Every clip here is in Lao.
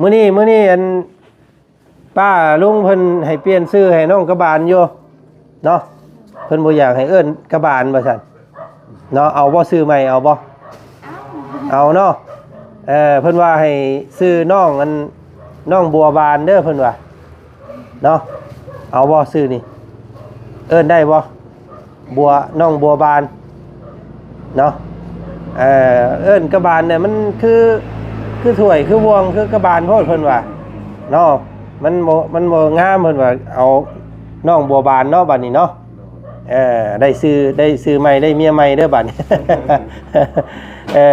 ມື້ນີ້ ມື້ນີ້ອັນ ປ້າລຸງເພິ່ນໃຫ້ປ່ຽນຊື່ໃຫ້ນ້ອງກະບານຢູ່ເນາະ ເພິ່ນບໍ່ຢາກໃຫ້ເອີ້ນກະບານວ່າຊັ້ນເນາະ. ເອົາບໍ່? ຊື່ໃໝ່ເອົາບໍ່? ເອົາເນາະ. ເອີ ເພິ່ນວ່າໃຫ້ຊື່ນ້ອງອັນ ນ້ອງບົວບານເດີ ເພິ່ນວ່າເນາະ. ເອົາບໍ່ຊື່ນີ້? ເອີ້ນໄດ້ບໍ່? ບົວ ນ້ອງບົວບານເນາະ. ເອີ ເອີ້ນກະບານນີ້ມັນຄື ຄືຖ້ວຍ ຄືບ່ວງ ຄືກະບານໂພດ ເພິ່ນວ່າເນາະ. ມັນບໍ່ ມັນບໍ່ງາມ ເພິ່ນວ່າ. ເອົານ້ອງບົວບານເນາະ ບາດນີ້ເນາະ. ເອີ ໄດ້ຊື່ ໄດ້ຊື່ໃໝ່ ໄດ້ເມຍໃໝ່ເດີບາດນີ້. ເອີ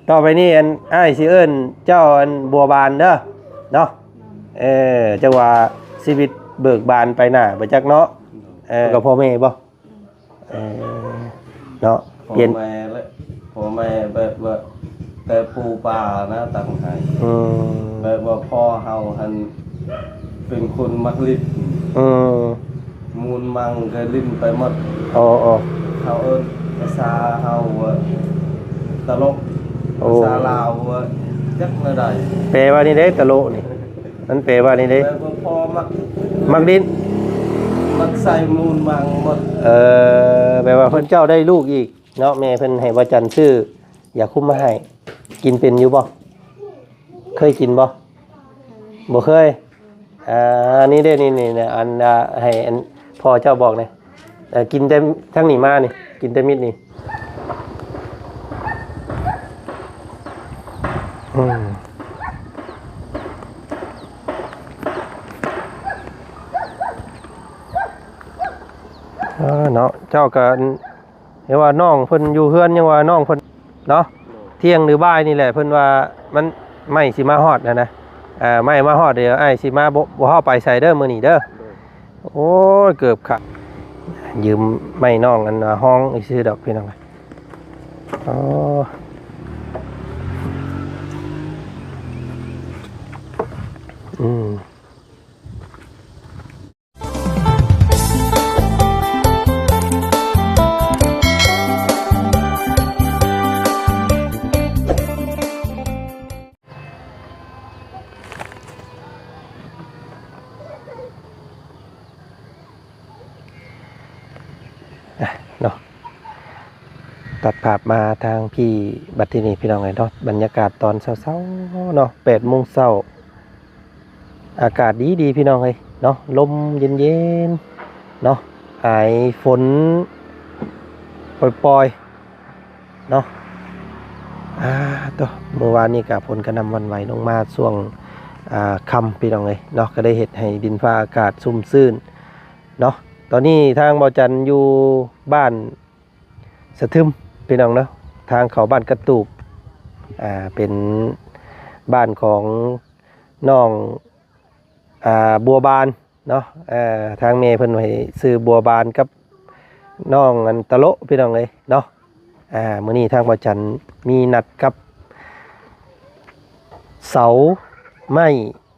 ຕໍ່ໄປນີ້ ອັນ ອ້າຍຊິເອີ້ນເຈົ້າ ອັນ ບົວບານເດີເນາະ. ເອີ ຈັກວ່າຊີວິດເບີກບານໄປໜ້າບໍ່ຈັກເນາະ. ເອີ ກັບພໍ່ແມ່ບໍ່? ເອີ ເນາະ ພໍ່ແມ່ແຫຼະ ພໍ່ແມ່ແບບວ່າແຕ່ປູ່ປານະຕັ້ງໃຫ້. ອືມ ແບບວ່າພໍ່ເຮົາຫັ້ນເປັນຄົນມັກຫຼິ້ນ. ອືມ ມູນມັງກໍຫຼິ້ນໄປໝົດ. ອໍໆ ເຂົາເອີ້ນພາສາເຮົາວ່າຕະຫຼົກ. ໂອ້ ພາສາລາວວ່າຈັກແນວໃດ ແປວ່ານີ້ເດ້ ຕະຫຼົກນີ້. ມັນແປວ່ານີ້ເດ້ ແປວ່າພໍ່ມັກ ມັກຫຼິ້ນ ມັກໃສ່ມູນມັງໝົດ. ເອີ ແປວ່າເພິ່ນເຈົ້າໄດ້ລູກອີກເນາະ. ແມ່ເພິ່ນໃຫ້ບ່າວຈັນຊື້ຢາຄຸມມາໃຫ້ ກິນເປັນຢູ່ບໍ່? ເຄີຍກິນບໍ່? ບໍ່ເຄີຍ. ອ່າ ນີ້ເດ້ ນີ້ ນີ້ ນີ້ ອັນ ອ່າ ໃຫ້ອັນພໍ່ເຈົ້າບອກແດ່. ເອີ ກິນແຕ່ທາງນີ້ມານີ້ ກິນແຕ່ມິດນີ້. ອືມ ເອີ ເນາະ ເຈົ້າກໍ ເຫັນວ່ານ້ອງເພິ່ນຢູ່ເຮືອນ ຍັງວ່ານ້ອງເພິ່ນເນາະ ທ່ຽງຫຼືບ່າຍນີ້ແຫຼະ ເພິ່ນວ່າມັນ ໄມ້ຊິມາຮອດຫັ້ນນະ. ອ່າ ໄມ້ມາຮອດ ດຽວອ້າຍຊິມາ ບໍ່ ບໍ່ເຮົາໄປໃສເດີມື້ນີ້ເດີ. ໂອ້ຍ ເກີບຂາດ ຢືມໄມ້ນ້ອງອັນວ່າຮ້ອງຊື່ດອກ ພີ່ນ້ອງ. ອໍ ອືມ ອ່ະ ເນາະ ຕັດພາບມາທາງພີ້ບັດທີນີ້ ພີ່ນ້ອງເອີຍເນາະ. ບັນຍາກາດຕອນເຊົ້າໆ ເນາະ ແປດໂມງເຊົ້າ ອາກາດດີໆ ພີ່ນ້ອງເອີຍເນາະ ລົມເຢັນໆ ເນາະ ອາຍຝົນປ່ອຍໆ ເນາະ. ອ່າ ໂຕ ມື້ວານນີ້ກະຝົນກະໜ່ຳຫວັ່ນໄຫວລົງມາຊ່ວງ ອ່າ ຄ່ຳ ພີ່ນ້ອງເອີຍເນາະ ກະໄດ້ເຮັດໃຫ້ດິນຟ້າອາກາດຊຸ່ມຊື່ນເນາະ. ຕອນນີ້ທາງບ່າວຈັນຢູ່ບ້ານສະທຶມ ພີ່ນ້ອງເນາະ ທາງເຂົ້າບ້ານກະຕູບ ອ່າ ເປັນບ້ານຂອງນ້ອງ ອ່າ ບົວບານ ເນາະ. ເອີ ທາງແມ່ເພິ່ນໃຫ້ຊື່ບົວບານກັບນ້ອງອັນຕະໂລະ ພີ່ນ້ອງເອີຍເນາະ. ອ່າ ມື້ນີ້ທາງບ່າວຈັນມີນັດກັບເສົາໄມ້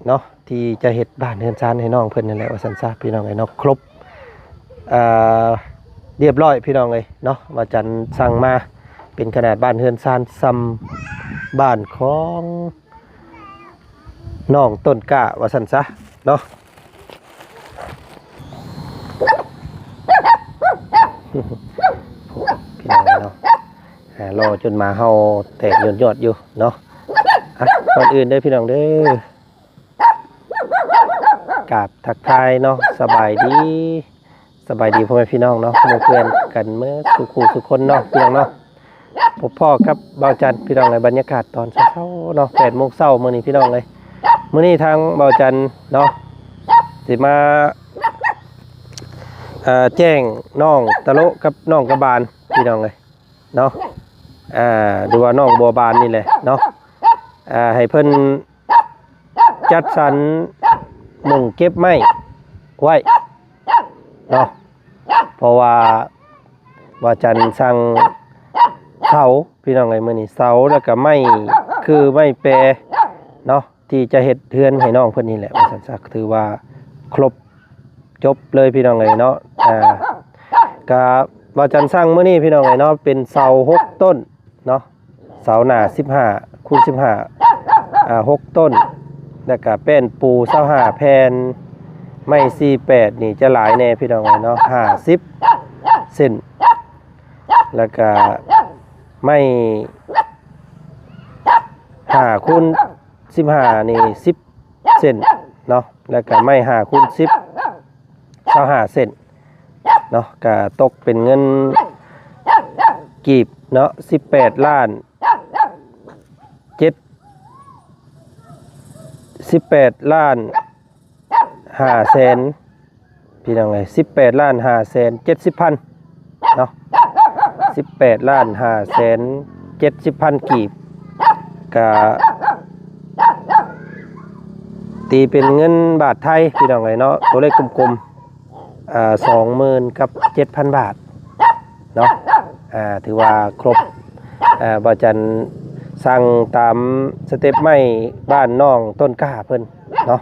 ເນາະ ທີ່ຈະເຮັດບ້ານເຮືອນຊານໃຫ້ນ້ອງເພິ່ນນັ້ນແຫຼະ ວ່າຊັ້ນຊະ ພີ່ນ້ອງເອີຍເນາະ. ຄົບ ອ່າ ລຽບຮ້ອຍ ພີ່ນ້ອງເອີຍເນາະ. ບ່າວຈັນສັ່ງມາເປັນຂະໜາດບ້ານເຮືອນຊານສ່ຳບ້ານຂອງ ນ້ອງຕົ້ນກ້າວ່າຊັ້ນຊະເນາະ ພີ່ນ້ອງເນາະ. ອ່າ ລໍຈົນໝາເຫົ່າແຕກຍອດໆຢູ່ເນາະ. ອ່ະ ກ່ອນອື່ນເດີພີ່ນ້ອງເດີ ກາບທັກທາຍເນາະ ສະບາຍດີ ສະບາຍດີພໍ່ແມ່ພີ່ນ້ອງເນາະ ໝູ່ເພື່ອນກັນເໝິດສູ່ຄູ່ສູ່ຄົນເນາະ ພີ່ນ້ອງເນາະ. ພົບພໍ້ກັບບ່າວຈັນ ພີ່ນ້ອງເອີຍ ບັນຍາກາດຕອນເຊົ້າໆ ເນາະ ແປດໂມງເຊົ້າມື້ນີ້ ພີ່ນ້ອງເອີຍ. ມື້ນີ້ທາງບ່າວຈັນເນາະ ຊິມາ ເອີ ແຈ້ງນ້ອງຕະໂລະກັບນ້ອງກະບານ ພີ່ນ້ອງເອີຍເນາະ ອ່າ ຫຼືວ່ານ້ອງບົວບານນີ້ແຫຼະເນາະ ອ່າ ໃຫ້ເພິ່ນ ຈັດສັນໝ່ອງເກັບໄມ້ໄວ້ເນາະ ເພາະວ່າບ່າວຈັນສັ່ງເສົາ ພີ່ນ້ອງເອີຍ ມື້ນີ້ເສົາ ແລ້ວກະໄມ້ ຄືໄມ້ແປເນາະ ທີ່ຈະເຮັດເຮືອນໃຫ້ນ້ອງເພິ່ນນີ້ແຫຼະ ວ່າຊັ້ນຊະ ຖືວ່າຄົບຈົບເລີຍ ພີ່ນ້ອງເອີຍເນາະ. ອ່າ ກະບ່າວຈັນສັ່ງມື້ນີ້ ພີ່ນ້ອງເອີຍເນາະ ເປັນເສົາຫົກຕົ້ນເນາະ ເສົາໜ້າສິບຫ້າຄູນສິບຫ້າ ອ່າ ຫົກຕົ້ນ ແລ້ວກະແປ້ນປູຊາວຫ້າແຜ່ນ, ໄມ້ສີ່ແປດນີ້ຈະຫຼາຍແດ່ພີ່ນ້ອງເອີຍເນາະ ຫ້າສິບເຊັນ, ແລ້ວກະໄມ້ຫ້າຄູນສິບຫ້ານີ້ສິບເຊັນເນາະ, ແລ້ວກະໄມ້ຫ້າຄູນສິບ ຊາວຫ້າເຊັນເນາະ, ກະຕົກເປັນເງິນກີບເນາະ ສິບແປດລ້ານເຈັດ ສິບແປດລ້ານຫ້າແສນ ພີ່ນ້ອງເອີຍ ສິບແປດລ້ານຫ້າແສນເຈັດສິບພັນເນາະ, ສິບແປດລ້ານຫ້າແສນເຈັດສິບພັນກີບ ກະ ຕີເປັນເງິນບາດໄທພີ່ນ້ອງເອີຍເນາະ ຕົວເລກກົມໆ ອ່າ ສອງໝື່ນກັບເຈັດພັນບາດເນາະ, ອ່າ ຖືວ່າຄົບ, ອ່າ ບ່າວຈັນສັ່ງຕາມສະເຕັບໄມ້ບ້ານນ້ອງຕົ້ນກ້າເພິ່ນເນາະ,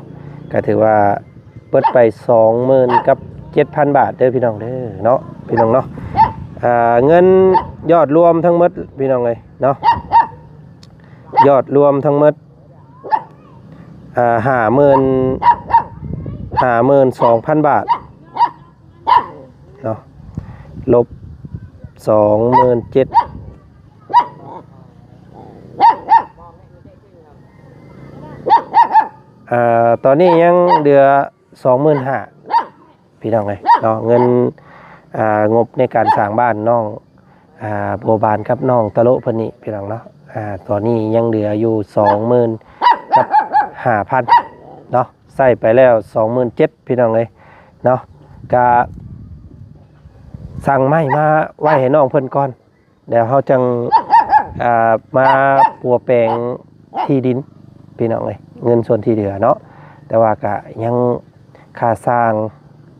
ກະຖືວ່າເບິດໄປສອງໝື່ນກັບເຈັດພັນບາດເດີພີ່ນ້ອງເດີເນາະ ພີ່ນ້ອງເນາະ, ອ່າ ເງິນຍອດລວມທັງໝົດພີ່ນ້ອງເອີຍເນາະ ຍອດລວມທັງໝົດ ອ່າ ຫ້າໝື່ນ ຫ້າໝື່ນສອງພັນບາດເນາະ ລົບສອງໝື່ນເຈັດ ອ່າ ຕອນນີ້ຍັງເຫຼືອສອງໝື່ນຫ້າ ພີ່ນ້ອງເອີຍເນາະ, ເງິນ ອ່າ ງົບໃນການສ້າງບ້ານນ້ອງ ອ່າ ບົວບານກັບນ້ອງຕະໂລະເພິ່ນນີ້ພີ່ນ້ອງເນາະ, ອ່າ ຕອນນີ້ຍັງເຫຼືອຢູ່ສອງໝື່ນກັບຫ້າພັນເນາະ, ໃຊ້ໄປແລ້ວສອງໝື່ນເຈັດ ພີ່ນ້ອງເອີຍເນາະ, ກະສັ່ງໄມ້ມາໄວ້ໃຫ້ນ້ອງເພິ່ນກ່ອນ ແລ້ວເຮົາຈັ່ງ ອ່າ ມາປົວແປງທີ່ດິນ ພີ່ນ້ອງເອີຍ ເງິນສ່ວນທີ່ເຫຼືອເນາະ, ແຕ່ວ່າກະຍັງຄ່າສ້າງ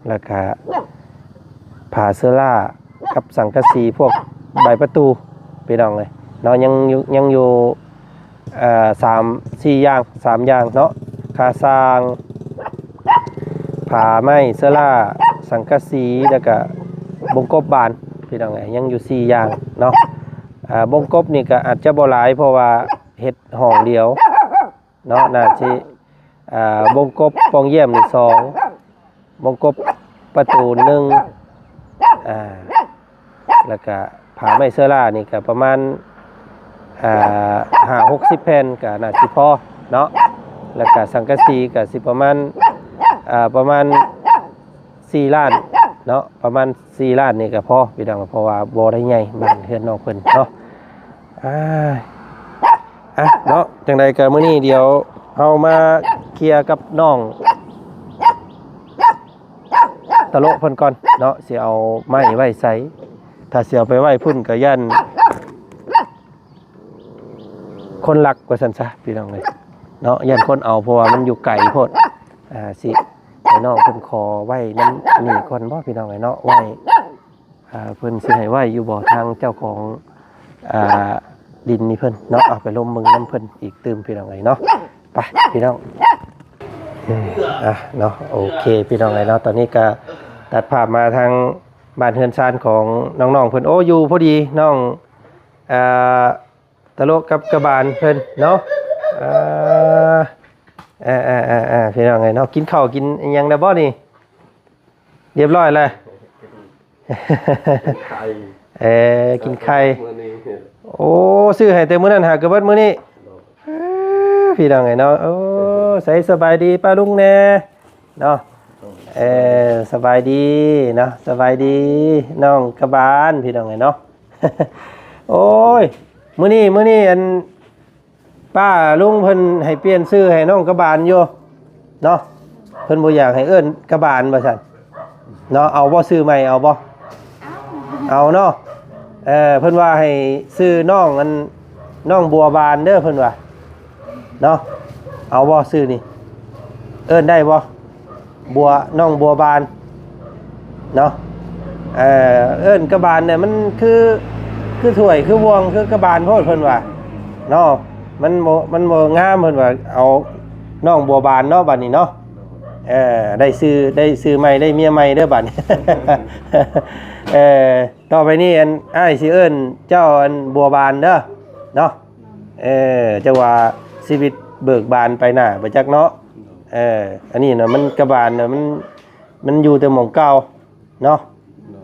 ແລ້ວກະຜ້າເຊື້ອລາກັບສັງກະສີ ພວກໃບປະຕູ ພີ່ນ້ອງເອີຍເນາະ, ຍັງຢູ່ ຍັງຢູ່ ເອີ ສາມສີ່ຢ່າງ ສາມຢ່າງເນາະ, ຄ່າສ້າງ ຜ້າໄມ້ເຊື້ອລາ ສັງກະສີ ແລ້ວກະບົງກົບບານ ພີ່ນ້ອງເອີຍ, ຍັງຢູ່ສີ່ຢ່າງເນາະ. ອ່າ ບົງກົບນີ້ກະອາດຈະບໍ່ຫຼາຍ ເພາະວ່າເຮັດຫ້ອງດຽວເນາະ, ໜ້າຊິ ອ່າ ບົງກົບປ່ອງຢ້ຽມນີ້ສອງ ວົງກົບປະຕູໜຶ່ງ ອ່າ ແລ້ວກະຜ້າໄມ້ເຊື້ອລານີ້ກະປະມານ ອ່າ ຫ້າຫົກສິບແຜ່ນກະໜ້າຊິພໍເນາະ, ແລ້ວກະສັງກະສີກະຊິປະມານ ອ່າ ປະມານສີ່ລ້ານເນາະ, ປະມານສີ່ລ້ານນີ້ກະພໍພີ່ນ້ອງ, ເພາະວ່າບໍ່ໄດ້ໃຫຍ່ບ້ານເຮືອນນ້ອງເພິ່ນເນາະ. ອ່າ ອ່ະເນາະ, ຈັ່ງໃດກະມື້ນີ້ດຽວເຮົາມາເຄຍກັບນ້ອງຕະໂລະເພິ່ນກ່ອນເນາະ, ຊິເອົາໄມ້ໄວ້ໃສ, ຖ້າຊິເອົາໄປໄວ້ພຸ້ນກະຢ້ານຄົນລັກວ່າຊັ້ນຊະພີ່ນ້ອງເອີຍເນາະ, ຢ້ານຄົນເອົາ ເພາະວ່າມັນຢູ່ໄກໂພດ. ອ່າ ຊິໃຫ້ນ້ອງເພິ່ນຂໍໄວ້ນຳນີ້ກ່ອນບໍ່ພີ່ນ້ອງເອີຍເນາະ, ໄວ້ ອ່າ ເພິ່ນຊິໃຫ້ໄວ້ຢູ່ບໍ່ ທາງເຈົ້າຂອງ ອ່າ ດິນນີ້ເພິ່ນເນາະ, ເອົາໄປລົມເບິ່ງນຳເພິ່ນອີກຕື່ມພີ່ນ້ອງເອີຍເນາະ. ໄປພີ່ນ້ອງ ອືມ ອ່ະເນາະ, ໂອເຄພີ່ນ້ອງເອີຍເນາະ, ຕອນນີ້ກະຕັດພາບມາທາງບ້ານເຮືອນຊານຂອງນ້ອງໆເພິ່ນ. ໂອ້ ຢູ່ພໍດີນ້ອງ ອ່າ ຕະໂລະກັບກະບານເພິ່ນເນາະ. ອ່າ ເອີໆໆໆ ພີ່ນ້ອງເອີຍເນາະ, ກິນເຂົ້າກິນອີ່ຫຍັງແລ້ວບໍ່ນີ້? ຮຽບຮ້ອຍແລ້ວ. ໄຂ່ ເອີ ກິນໄຂ່ ມື້ນີ້. ໂອ້ ຊື້ໃຫ້ແຕ່ມື້ນັ້ນຫາກະເບິດມື້ນີ້. ເອີ ພີ່ນ້ອງເອີຍເນາະ, ໂອ້ ໃສ ສະບາຍດີປ້າລຸງແດ່ເນາະ. ເອີ ສະບາຍດີເນາະ, ສະບາຍດີນ້ອງກະບານ ພີ່ນ້ອງເອີຍເນາະ. ໂອ້ຍ ມື້ນີ້ ມື້ນີ້ ອັນ ປ້າລຸງເພິ່ນໃຫ້ປ່ຽນຊື່ໃຫ້ນ້ອງກະບານຢູ່ເນາະ, ເພິ່ນບໍ່ຢາກໃຫ້ເອີ້ນກະບານວ່າຊັ້ນເນາະ. ເອົາບໍ່ຊື່ໃໝ່ ເອົາບໍ່? ເອົາເນາະ. ເອີ ເພິ່ນວ່າໃຫ້ຊື່ນ້ອງ ອັນ ນ້ອງບົວບານເດີ ເພິ່ນວ່າເນາະ. ເອົາບໍ່ຊື່ນີ້? ເອີ້ນໄດ້ບໍ່? ບົວ ນ້ອງບົວບານເນາະ. ເອີ ເອີ້ນກະບານນີ້ມັນຄື ຄືຖ້ວຍ ຄືບ່ວງ ຄືກະບານໂພດ ເພິ່ນວ່າເນາະ, ມັນບໍ່ ມັນບໍ່ງາມ ເພິ່ນວ່າ. ເອົານ້ອງບົວບານເນາະ ບາດນີ້ເນາະ. ເອີ ໄດ້ຊື່ ໄດ້ຊື່ໃໝ່ ໄດ້ເມຍໃໝ່ເດີບາດນີ້. ເອີ ຕໍ່ໄປນີ້ ອັນ ອ້າຍຊິເອີ້ນເຈົ້າ ອັນ ບົວບານເດີເນາະ. ເອີ ຈັກວ່າຊີວິດ ເບີກບານໄປໜ້າໄປຈັກເນາະ. ເອີ ອັນນີ້ນະ ມັນກະບານນະ ມັນ ມັນຢູ່ແຕ່ໝ່ອງເກົ່າເນາະ.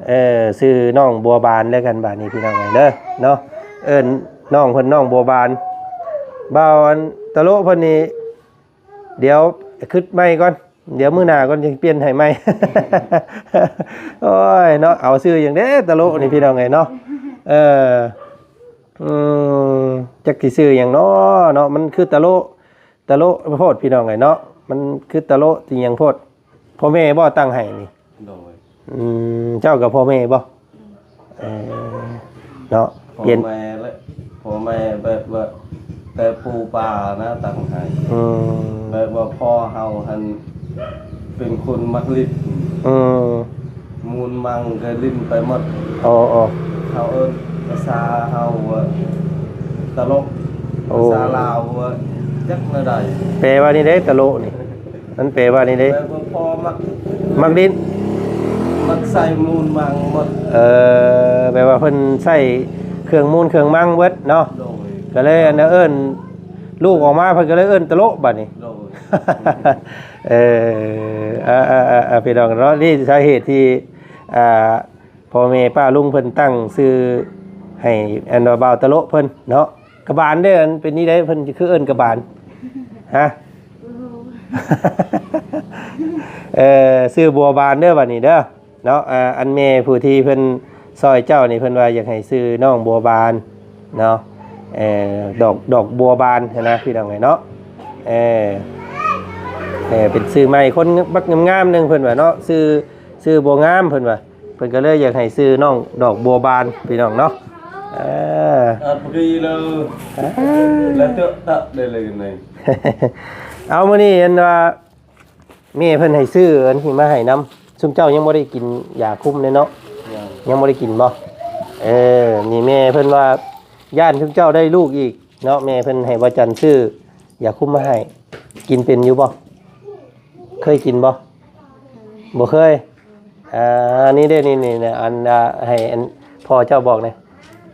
ເອີ ຊື່ນ້ອງບົວບານແລ້ວກັນບາດນີ້ ພີ່ນ້ອງເອີຍເດີເນາະ. ເອີ້ນນ້ອງເພິ່ນນ້ອງບົວບານ. ບ່າວອັນຕະໂລະເພິ່ນນີ້ ດຽວຄຶດໃໝ່ກ່ອນ ດຽວມື້ໜ້າກ່ອນຈຶ່ງປ່ຽນໃຫ້ໃໝ່. ໂອ້ຍເນາະ ເອົາຊື່ຫຍັງເດ້ຕະໂລະນີ້ ພີ່ນ້ອງເອີຍເນາະ. ເອີ ອືມ ຈັກຊິຊື່ຫຍັງເນາະ ເນາະ ມັນຄືຕະໂລະ ຕະໂລະໂພດ ພີ່ນ້ອງເອີຍເນາະ. ມັນຄືຕະໂລະຕິຫຍັງໂພດ. ພໍ່ແມ່ບໍ່ຕັ້ງໃຫ້ນີ້? ໂດຍ. ອືມ ເຈົ້າກໍພໍ່ແມ່ບໍ່? ເອີ ເນາະ ພໍ່ແມ່ແຫຼະ ພໍ່ແມ່ແບບວ່າແຕ່ປູ່ປານະຕັ້ງໃຫ້. ອືມ ແບບວ່າພໍ່ເຮົາຫັ້ນເປັນຄົນມັກຫຼິ້ນ. ອືມ ມູນມັງກໍຫຼິ້ນໄປໝົດ. ອໍ ເຂົາເອີ້ນພາສາເຮົາວ່າຕະຫຼົກ. ໂອ້ ພາສາລາວວ່າຈັກແນວໃດ. ແປວ່ານີ້ເດ້ ຕະຫຼົກນີ້ ມັນແປວ່ານີ້ເດ້. ແປວ່າພໍ່ມັກ ມັກຫຼິ້ນ ມັກໃສ່ມູນມັງໝົດ. ເອີ ແປວ່າເພິ່ນໃຊ້ເຄື່ອງມູນເຄື່ອງມັງເບິດເນາະ. ໂດຍ. ກໍເລີຍອັນເອີ້ນລູກອອກມາ ເພິ່ນກໍເລີຍເອີ້ນຕະຫຼົກບາດນີ້. ໂດຍ. ເອີ ອ່າ ໆໆ ພີ່ນ້ອງເນາະ ນີ້ສາເຫດທີ່ ອ່າ ພໍ່ແມ່ປ້າລຸງເພິ່ນຕັ້ງຊື່ໃຫ້ອັນວ່າບ່າວຕະໂລະເພິ່ນເນາະ. ກະບານເດ້ ອັນເປັນນີ້ໄດ ເພິ່ນຄືເອີ້ນກະບານ ຮະ? ເອີ ຊື່ບົວບານເດີບາດນີ້ເດີເນາະ. ອ່າ ອັນແມ່ຜູ້ທີ່ເພິ່ນຊ່ອຍເຈົ້ານີ້ ເພິ່ນວ່າຢາກໃຫ້ຊື່ນ້ອງບົວບານເນາະ. ເອີ ດອກ ດອກບົວບານຫັ້ນນະ ພີ່ນ້ອງເອີຍເນາະ. ເອີ ເອີ ເປັນຊື່ໃໝ່ ຄົນບັກງາມໆໜຶ່ງ ເພິ່ນວ່າເນາະ ຊື່ ຊື່ບໍ່ງາມ ເພິ່ນວ່າ. ເພິ່ນກໍເລີຍຢາກໃຫ້ຊື່ນ້ອງດອກບົວບານ ພີ່ນ້ອງເນາະ. ເອີ ອັດບຣີເລີ ອ່າ ແລະເຕະຕະໄດ້ເລີຍນີ້. ເອົາ ມື້ນີ້ອັນວ່າແມ່ເພິ່ນໃຫ້ຊື້ອັນນີ້ມາໃຫ້ນຳ. ຊຸມເຈົ້າຍັງບໍ່ໄດ້ກິນຢາຄຸມເດ້ເນາະ? ຍັງ ຍັງບໍ່ໄດ້ກິນບໍ່? ເອີ ນີ້ແມ່ເພິ່ນວ່າຢ້ານຊຸມເຈົ້າໄດ້ລູກອີກເນາະ. ແມ່ເພິ່ນໃຫ້ບ່າວຈັນຊື້ຢາຄຸມມາໃຫ້. ກິນເປັນຢູ່ບໍ່? ເຄີຍກິນບໍ່? ບໍ່ເຄີຍ. ອ່າ ນີ້ເດ້ ນີ້ ນີ້ ນີ້ ອັນ ອ່າ ໃຫ້ອັນພໍ່ເຈົ້າບອກແດ່.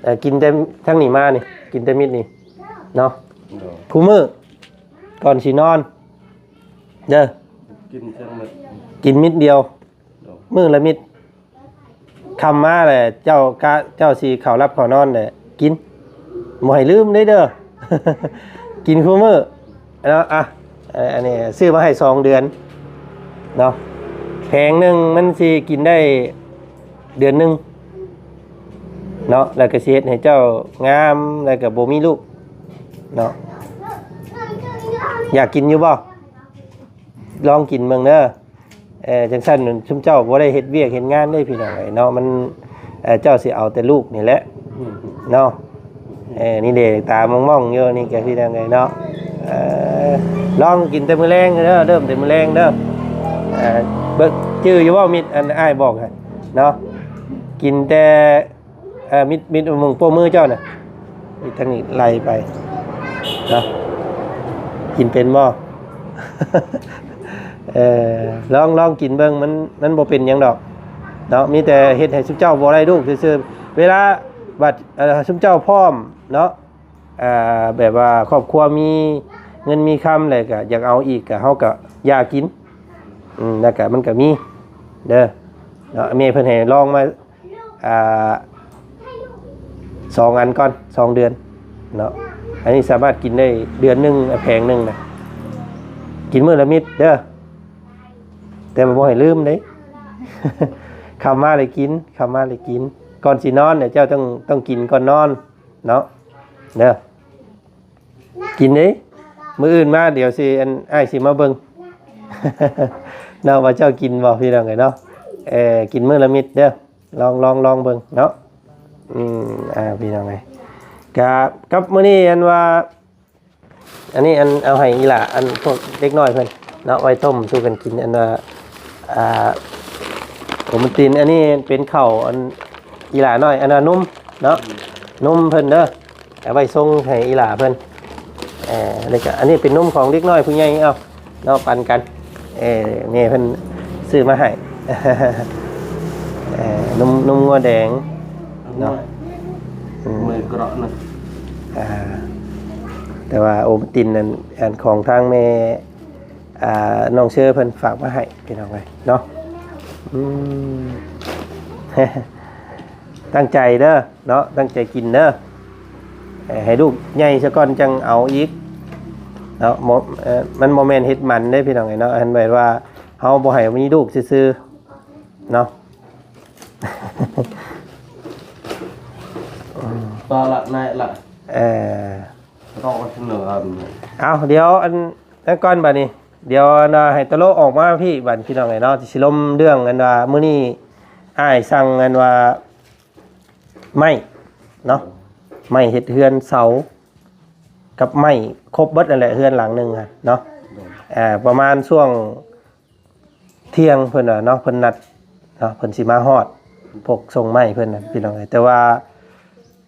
ເອີ ກິນແຕ່ທາງນີ້ມານີ້ ກິນແຕ່ມິດນີ້ເນາະ. ໂດຍ. ຄູ່ມື້ ກ່ອນຊິນອນເດີ ກິນຈັກເມັດ? ກິນມິດດຽວ. ໂດຍ. ມື້ລະມິດ. ຄ່ຳມາແຫຼະ ເຈົ້າກະ ເຈົ້າຊິເຂົ້າຫຼັບເຂົ້ານອນແຫຼະ ກິນ ບໍ່ໃຫ້ລືມເດ້ເດີ ກິນຄູ່ມື້ເນາະ. ອ່ະ ອັນນີ້ຊື້ມາໃຫ້ສອງເດືອນເນາະ. ແຜງໜຶ່ງມັນຊິກິນໄດ້ເດືອນໜຶ່ງເນາະ ແລ້ວກໍຊິເຮັດໃຫ້ເຈົ້າງາມ ແລ້ວກໍບໍ່ມີລູກເນາະ. ຢາກກິນຢູ່ບໍ່? ລອງກິນເບິ່ງເດີ. ເອີ ຈັ່ງຊັ້ນຊຸມເຈົ້າບໍ່ໄດ້ເຮັດວຽກເຮັດງານເດ້ພີ່ນ້ອງເອີຍເນາະ. ມັນ ເອີ ເຈົ້າຊິເອົາແຕ່ລູກນີ້ແຫຼະເນາະ. ເອີ ນີ້ເດ້ ຕາມອງໆຢູ່ນີ້ກະພີ່ນ້ອງເອີຍເນາະ. ເອີ ລອງກິນແຕ່ມື້ແລງເດີ ເລີ່ມແຕ່ມື້ແລງເດີ. ເອີ ເບິ່ງ ຈື່ຢູ່ບໍ່ ມິດ ອັນອ້າຍບອກຫັ້ນເນາະ ກິນແຕ່ ເອີ ມິດ ມິດມືໂປ້ມືເຈົ້ານະ ມີທັງນີ້ໄລ່ໄປເນາະ. ກິນເປັນບໍ່? ເອີ ລອງ ລອງກິນເບິ່ງ ມັນ ມັນບໍ່ເປັນຫຍັງດອກເນາະ. ມີແຕ່ເຮັດໃຫ້ຊຸມເຈົ້າບໍ່ໄດ້ລູກຊື່ໆ. ເວລາບັດ ເອີ ຊຸມເຈົ້າພ້ອມເນາະ ອ່າ ແບບວ່າຄອບຄົວມີເງິນມີຄຳ ແລ້ວກະຢາກເອົາອີກ ກະເຮົາກະຢ່າກິນ. ອືມ ແລ້ວກະມັນກະມີເດີເນາະ. ແມ່ເພິ່ນໃຫ້ລອງມາ ອ່າ ສອງອັນກ່ອນ ສອງເດືອນເນາະ. ອັນນີ້ສາມາດກິນໄດ້ເດືອນໜຶ່ງ ແຜງໜຶ່ງນະ ກິນມື້ລະເມັດເດີ ແຕ່ວ່າບໍ່ໃຫ້ລືມເດ້. ຄ່ຳມາແລ້ວກິນ ຄ່ຳມາແລ້ວກິນ ກ່ອນຊິນອນເນຍ ເຈົ້າຕ້ອງ ຕ້ອງກິນກ່ອນນອນເນາະ ເດີ. ກິນເດ້ ມື້ອື່ນມາ ດຽວຊິ ອັນ ອ້າຍຊິມາເບິ່ງເນາະ ວ່າເຈົ້າກິນບໍ່ ພີ່ນ້ອງເອີຍເນາະ. ເອີ ກິນມື້ລະເມັດເດີ ລອງ ລອງ ລອງເບິ່ງເນາະ. ອືມ ອ່າ ພີ່ນ້ອງເອີຍ ກະ ກັບມື້ນີ້ ອັນວ່າ ອັນນີ້ ອັນ ເອົາໃຫ້ອີ່ຫຼ້າ ອັນ ພວກເດັກນ້ອຍເພິ່ນເນາະ ໄວ້ຕົ້ມສູ່ກັນກິນ ອັນວ່າ ອ່າ ໂອວັນຕິນ. ອັນນີ້ເປັນເຂົ້າ ອັນ ອີ່ຫຼ້ານ້ອຍ ອັນວ່ານົມເນາະ ນົມເພິ່ນເດີ ເອົາໄວ້ສົ່ງໃຫ້ອີ່ຫຼ້າເພິ່ນ. ເອີ ແລ້ວກະອັນນີ້ເປັນນົມຂອງເດັກນ້ອຍຜູ້ໃຫຍ່ ເອົາເນາະ ປັນກັນ. ເອີ ແມ່ເພິ່ນຊື້ມາໃຫ້ເນາະ ນົມງົວແດງເນາະ. ອືມ ເມື່ອຍເກາະນະ ອ່າ ແຕ່ວ່າໂອວັນຕິນນັ້ນ ອັນຂອງທາງແມ່ ອ່າ ນ້ອງເຊີເພິ່ນຝາກມາໃຫ້ພີ່ນ້ອງເອີຍເນາະ. ອືມ ຕັ້ງໃຈເດີເນາະ ຕັ້ງໃຈກິນເດີ ໃຫ້ລູກໃຫຍ່ຊະກ່ອນຈັ່ງເອົາອີກເນາະ. ບໍ່ ເອີ ມັນບໍ່ແມ່ນເຮັດໝັນເດ້ພີ່ນ້ອງເອີຍເນາະ ອັນແບບວ່າເຮົາບໍ່ໃຫ້ມີລູກຊື່ໆເນາະ. ປາລະນາຍລະ ເອີ ຕ້ອງເອົາເໜີອັນ ເອົາ ດຽວອັນນັ້ນກ່ອນບາດນີ້ ດຽວອັນວ່າໃຫ້ຕະໂລອອກມາພີ້ບາດພີ່ນ້ອງເອີຍເນາະ ຊິລົມເລື່ອງອັນວ່າມື້ນີ້ອ້າຍສັ່ງອັນວ່າໄມ້ເນາະ ໄມ້ເຮັດເຮືອນເສົາກັບໄມ້ຄົບເບິດນັ້ນແຫຼະ ເຮືອນຫຼັງໜຶ່ງຫັ້ນເນາະ. ໂດຍ ອ່າ ປະມານຊ່ວງ ທ່ຽງເພິ່ນວ່າເນາະ ເພິ່ນນັດເນາະ ເພິ່ນຊິມາຮອດ ພວກສົ່ງໄມ້ເພິ່ນນະພີ່ນ້ອງເອີຍ. ແຕ່ວ່າ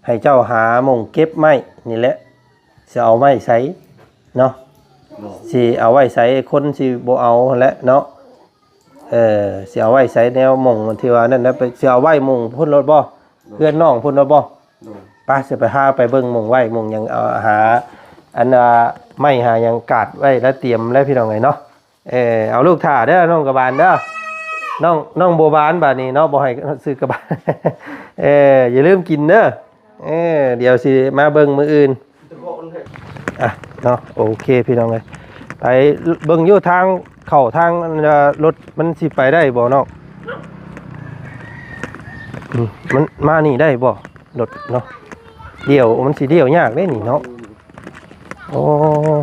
ໃຫ້ເຈົ້າຫາໝ່ອງເກັບໄມ້ນີ້ແຫຼະ ຊິເອົາໄວ້ໃສເນາະ ໂດຍ ຊິເອົາໄວ້ໃສ ຄົນຊິບໍ່ເອົາຫັ້ນແຫຼະເນາະ. ເອີ ຊິເອົາໄວ້ໃສ ແນວໝ່ອງທີ່ວ່ານັ້ນນະ ຊິເອົາໄວ້ໝ່ອງພຸ້ນໂລດບໍ່ ໂດຍ ເຮືອນນ້ອງພຸ້ນໂລດບໍ່? ໂດຍ ໄປ ຊິໄປຫາໄປເບິ່ງໝ່ອງໄວ້ໝ່ອງຫຍັງ ເອົາຫາອັນ ອ່າ ໄມ້ຫາຫຍັງກາດໄວ້ແລ້ວ ຕຽມແລ້ວພີ່ນ້ອງເອີຍເນາະ. ເອີ ເອົາລູກຖ້າເດີ ນ້ອງກະບານເດີ ນ້ອງ ນ້ອງບົວບານບາດນີ້ເນາະ ບໍ່ໃຫ້ຊື້ກະບານ ເອີ ຢ່າລືມກິນເດີ. ເອີ ດຽວຊິມາເບິ່ງມື້ອື່ນ. ອ່ະເນາະ ໂອເຄພີ່ນ້ອງເອີຍ ໄປເບິ່ງຢູ່ທາງເຂົ້າທາງ ອັນ ລົດມັນຊິໄປໄດ້ບໍ່ເນາະ. ອືມ ມັນມານີ້ໄດ້ບໍ່ລົດເນາະ ລ້ຽວ ມັນຊິລ້ຽວຍາກເດ້ນີ້ເນາະ. ໂອ້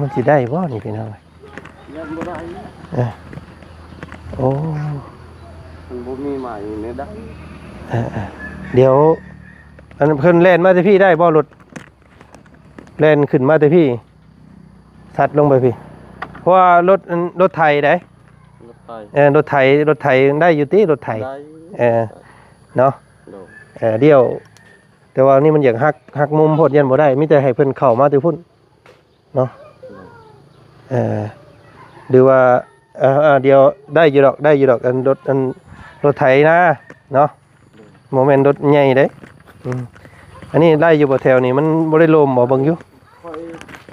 ມັນຊິໄດ້ບໍ່ນີ້ພີ່ນ້ອງເອີຍ? ຍັງບໍ່ໄດ້ ເອີ ໂອ້ ມັນບໍ່ມີໄມ້ໃນດັງ ເອີໆ ດຽວ ອັນ ເພິ່ນແລ່ນມາແຕ່ພີ້ໄດ້ບໍ່ລົດ ແລ່ນຂຶ້ນມາແຕ່ພີ້ ສັດລົງໄປພີ້ ເພາະວ່າລົດ ອັນ ລົດໄຖໃດ໋ ລົດໄຖ ເອີ ລົດໄຖ ລົດໄຖໄດ້ຢູ່ຕິ ລົດໄຖ ໄດ້ ເອີ ເນາະ ໂດຍ ເອີ ລ້ຽວ ແຕ່ວ່ານີ້ມັນຢາກຫັກ ຫັກມຸມໂພດ ຢ້ານບໍ່ໄດ້ ມີແຕ່ໃຫ້ເພິ່ນເຂົ້າມາແຕ່ພຸ້ນ ເນາະ ເອີ ຫຼືວ່າ ເອີ ດຽວໄດ້ຢູ່ດອກ ໄດ້ຢູ່ດອກ ອັນລົດ ອັນລົດໄຖນາເນາະ ບໍ່ແມ່ນລົດໃຫຍ່ເດ້. ອືມ ອັນນີ້ໄດ້ຢູ່ບໍ່ ແຖວນີ້ມັນບໍ່ໄດ້ລົມບໍ່ ເບິ່ງຢູ່ ຂ້ອຍ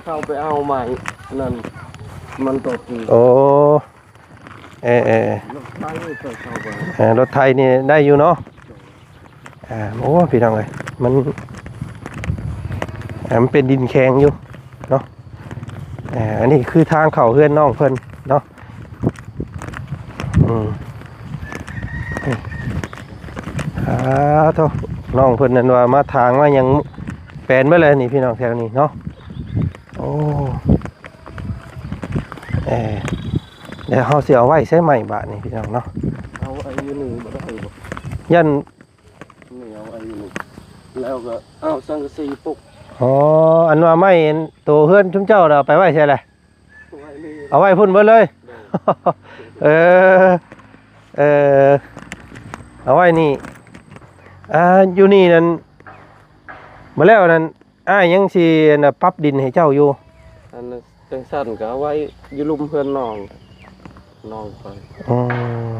ເຂົ້າໄປເອົາໄມ້ນັ້ນ ມັນຕົກຢູ່ ໂອ້ ເອີໆ ລົດໄຖຂ້ອຍເຂົ້າໄປ ເອີ ລົດໄຖນີ້ໄດ້ຢູ່ເນາະ. ອ່າ ໂອ້ ພີ່ນ້ອງເອີຍ ມັນ ອ່າ ມັນເປັນດິນແຂງຢູ່ເນາະ. ອ່າ ອັນນີ້ຄືທາງເຂົ້າເຮືອນນ້ອງເພິ່ນເນາະ. ອືມ ອ່າ ໂທ້ ນ້ອງເພິ່ນນັ້ນວ່າມາຖາງມາຫຍັງແປນເບິດແລ້ວນີ້ ພີ່ນ້ອງແຖວນີ້ເນາະ. ໂອ້ ເອີ ແລ້ວເຮົາຊິເອົາໄວ້ໃສໄມ້ບາດນີ້ ພີ່ນ້ອງເນາະ? ເອົາໄວ້ຢູ່ນີ້ບໍ່ໄດ້ບໍ່? ຢ້ານ ນີ້ເອົາໄວ້ຢູ່ນີ້ ແລ້ວກໍເອົາສັງກະສີປຸກ. ອໍ ອັນວ່າໄມ້ ອັນໂຕເຮືອນຊຸມເຈົ້ານະ ເອົາໄປໄວ້ໃສລະ? ໄວ້ນີ້ ເອົາໄວ້ພຸ້ນເບິດເລີຍ. ໂດຍ ເອີ ເອີ ເອົາໄວ້ນີ້ ອ່າ ຢູ່ນີ້ນັ້ນ ມາແລ້ວນັ້ນ ອ້າຍຍັງຊິ ອັນ ປັບດິນໃຫ້ເຈົ້າຢູ່. ອັນ ຈັ່ງຊັ້ນກໍເອົາໄວ້ຢູ່ລຸ່ມເຮືອນນ້ອງ ນ້ອງຂ້ອຍ. ອືມ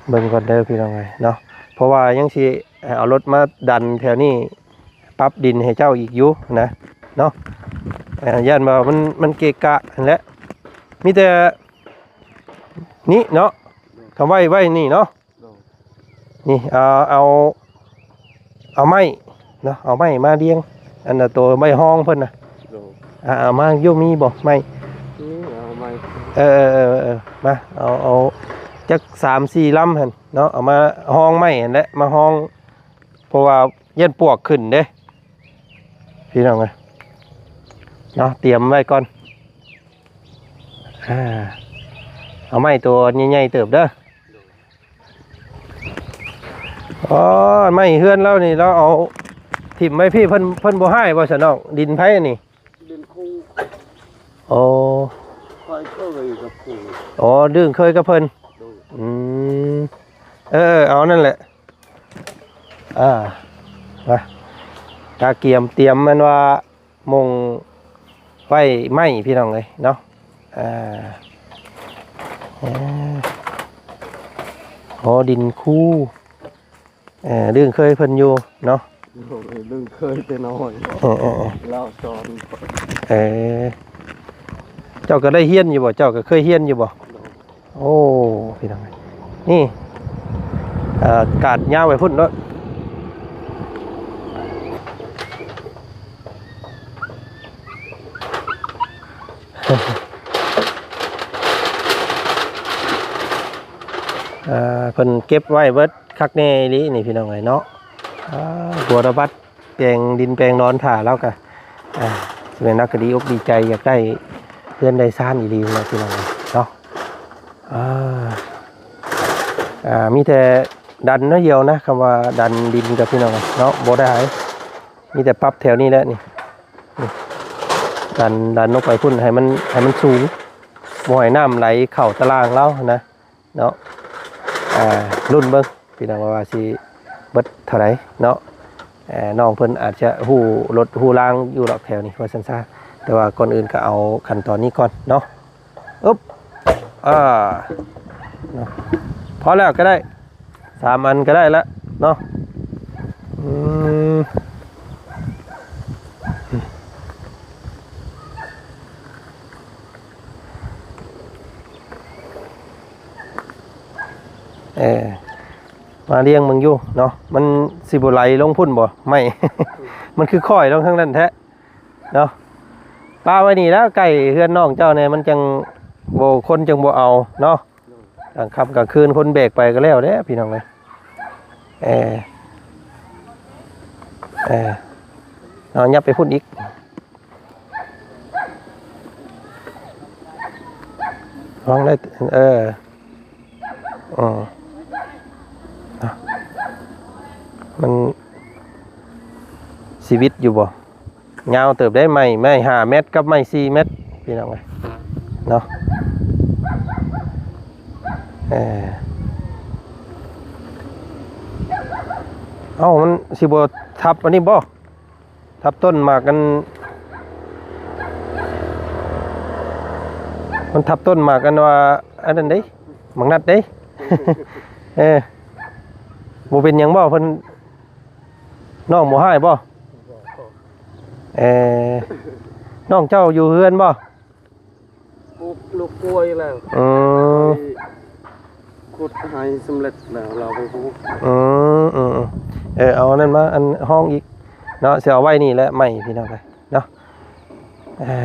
ເບິ່ງກ່ອນເດີພີ່ນ້ອງເອີຍເນາະ ເພາະວ່າຍັງຊິເອົາລົດມາດັນແຖວນີ້ ປັບດິນໃຫ້ເຈົ້າອີກຢູ່ນະເນາະ. ເອີ ຢ້ານວ່າມັນ ມັນເກະກະຫັ້ນແຫຼະ ມີແຕ່ນີ້ເນາະ ທຳໄວ້ ໄວ້ນີ້ເນາະ. ໂດຍ ນີ້ ເອົາ ເອົາ ເອົາໄມ້ເນາະ ເອົາໄມ້ມາລຽງ ອັນນ່າ ໂຕໄມ້ຮອງເພິ່ນນະ. ໂດຍ ອ່າ ເອົາມາຢູ່ ມີບໍ່ໄມ້? ນີ້ ເອົາໄມ້ ເອີ ເອີ ເອີ ເອີ ມາ ເອົາ ເອົາຈັກສາມສີ່ລຳຫັ້ນເນາະ ເອົາມາຮອງໄມ້ຫັ້ນແຫຼະ ມາຮອງ ເພາະວ່າຢ້ານປວກຂຶ້ນເດ້ ພີ່ນ້ອງເອີຍເນາະ. ຕຽມໄວ້ກ່ອນ ອ່າ ເອົາໄມ້ໂຕໃຫຍ່ໆເຕີບເດີ. ອໍ ໄມ້ເຮືອນລາວນີ້ ລາວເອົາຖິ້ມໄວ້ພີ້ ເພິ່ນ ເພິ່ນບໍ່ຮ້າຍບໍ່ຊະນ້ອງ? ດິນໃຜອັນນີ້? ດິນຄູ. ໂອ້ ຂ້ອຍເຄີຍກັບຄູ. ອໍ ເລື່ອງເຄີຍກັບເພິ່ນ. ໂດຍ ອືມ ເອີ ເອົານັ້ນແຫຼະ ອ່າ ມາ ກະກຽມຕຽມແມ່ນວ່າ ໝ່ອງໄວ້ໄມ້ພີ່ນ້ອງເອີຍເນາະ. ອ່າ ເອີ ໂອ້ ດິນຄູ ເອີ ລຶ້ງເຄີຍເພິ່ນຢູ່ເນາະ. ໂດຍ ລຶ້ງເຄີຍແຕ່ນ້ອຍ. ເອີໆໆ ລາວສອນ. ເອີ ເຈົ້າກໍໄດ້ຮຽນຢູ່ບໍ່? ເຈົ້າກໍເຄີຍຮຽນຢູ່ບໍ່? ໂອ້ ພີ່ນ້ອງເອີຍ ນີ້ ເອີ ກາດຍາວໄປພຸ້ນໂລດ. ເອີ ເພິ່ນເກັບໄວ້ເບິດຄັກແນ່ອີ່ຫຼີນີ້ ພີ່ນ້ອງເອີຍເນາະ. ອ່າ ບົວລະບັດ ແປງດິນແປງດອນຖ້າລາວກະ ອ່າ ຊິແມ່ນລາວກະດີອົກດີໃຈ ຢາກໄດ້ເຮືອນໄດ້ຊານອີ່ຫຼີແຫຼະ ພີ່ນ້ອງເນາະ. ອ່າ ອ່າ ມີແຕ່ດັນໜ້ອຍດຽວນະ ຄຳວ່າດັນດິນກັບ ພີ່ນ້ອງເນາະ ບໍ່ໄດ້ ມີແຕ່ປັບແຖວນີ້ແຫຼະນີ້ ນີ້ ດັນ ດັນລົງໄປພຸ້ນ ໃຫ້ມັນ ໃຫ້ມັນສູງ ບໍ່ໃຫ້ນ້ຳໄຫຼເຂົ້າຕະລ່າງລາວຫັ້ນນະ. ເນາະ ອ່າ ລຸ້ນເບິ່ງພີ່ນ້ອງວ່າຊິເບິດເທົ່າໃດເນາະ. ເອີ ນ້ອງເພິ່ນອາດຈະຮູ້ລົດຮູ້ລາງຢູ່ດອກແຖວນີ້ວ່າຊັ້ນຊະ ແຕ່ວ່າກ່ອນອື່ນກໍເອົາຂັ້ນຕອນນີ້ກ່ອນເນາະ. ອຶບ ອ່າ ເນາະ ພໍແລ້ວກໍໄດ້ ສາມອັນກໍໄດ້ລະເນາະ. ອືມ ເອີ ມາລຽງເບິ່ງຢູ່ເນາະ ມັນຊິບໍ່ໄຫຼລົງພຸ້ນບໍ່ໄມ້? ມັນຄືຄ້ອຍລົງທາງນັ້ນແທ້ເນາະ. ປະໄວ້ນີ້ແຫຼະ ໃກ້ເຮືອນນ້ອງເຈົ້າແດ່ ມັນຈັ່ງບໍ່ ຄົນຈັ່ງບໍ່ເອົາເນາະ. ກາງຄ່ຳກາງຄືນຄົນແບກໄປກໍແລ້ວແຫຼະ ພີ່ນ້ອງເອີຍ. ເອີ ເອີ ເອົາ ຫຍັບໄປພຸ້ນອີກ. ລອງໄດ້ ເອີ ອື ມັນຊິວິດຢູ່ບໍ່? ຍາວເຕີບເດ້ ໄມ້ ໄມ້ຫ້າແມັດກັບໄມ້ສີ່ແມັດ ພີ່ນ້ອງເອີຍເນາະ. ເອີ ເອົ້າ ມັນຊິບໍ່ທັບອັນນີ້ບໍ່? ທັບຕົ້ນໝາກອັນ ມັນທັບຕົ້ນໝາກອັນວ່າອັນນັ້ນເດ້ ໝາກນັດເດ້. ເອີ ບໍ່ເປັນຫຍັງບໍ່? ເພິ່ນ ນ້ອງບໍ່ຮ້າຍບໍ່? ເອີ ນ້ອງເຈົ້າຢູ່ເຮືອນບໍ່? ປູກລູກກ້ວຍແລ້ວ. ອືມ ໄປຂຸດໄຮ່ສຳເລັດແລ້ວ ລາວໄປປູກ. ອືມ ອືມ ອືມ ເອີ ເອົາອັນນັ້ນມາ ອັນຮອງອີກເນາະ ຊິເອົາໄວ້ນີ້ແຫຼະ ໄມ້ ພີ່ນ້ອງເອີຍເນາະ. ເອີ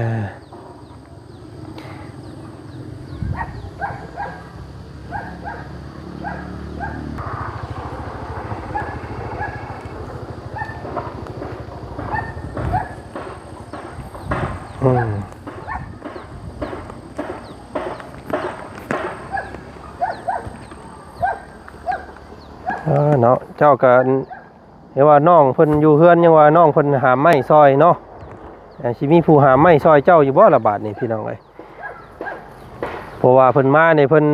ອືມ ເອີ ເນາະ ເຈົ້າກໍ ແຕ່ວ່ານ້ອງເພິ່ນຢູ່ເຮືອນ ຍັງວ່ານ້ອງເພິ່ນຫາມໄມ້ຊ່ອຍເນາະ. ເອີ ຊິມີຜູ້ຫາມໄມ້ຊ່ອຍເຈົ້າຢູ່ບໍ່ລະບາດນີ້ ພີ່ນ້ອງເອີຍ? ເພາະວ່າເພິ່ນມານີ້ເພິ່ນ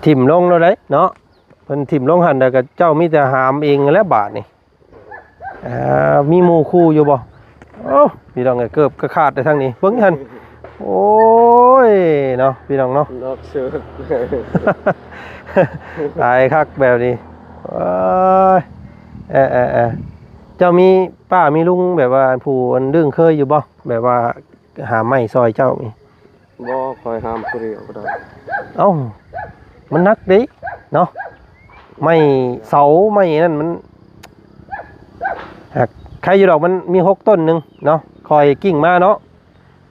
ຖິ້ມລົງໂລດເດ້ເນາະ. ເພິ່ນຖິ້ມລົງຫັ້ນ ແລ້ວກໍເຈົ້າມີແຕ່ຫາມເອງແຫຼະບາດນີ້. ອ່າ ມີໝູ່ຄູ່ຢູ່ບໍ່? ໂອ້ ພີ່ນ້ອງເອີຍ ເກີບກະຂາດແຕ່ທາງນີ້ ເບິ່ງຫັ້ນ. ໂອ້ຍ ເນາະ ພີ່ນ້ອງເນາະ ນອກເຊີກ ຕາຍຄັກແບບນີ້. ໂອ້ຍ ເອີ ເອີ ເອີ ເຈົ້າມີປ້າມີລຸງ ແບບວ່າຜູ້ອັນລຶ້ງເຄີຍຢູ່ບໍ່? ແບບວ່າຫາໄມ້ຊ່ອຍເຈົ້ານີ້. ບໍ່ ຂ້ອຍຫາມຜູ້ດຽວກໍໄດ້. ເອົ້າ ມັນໜັກເດ້ເນາະ ໄມ້ເສົາໄມ້ນັ້ນມັນ ຫາກໄຄຢູ່ດອກ ມັນມີຫົກຕົ້ນໜຶ່ງເນາະ. ຂ້ອຍກິ້ງມາເນາະ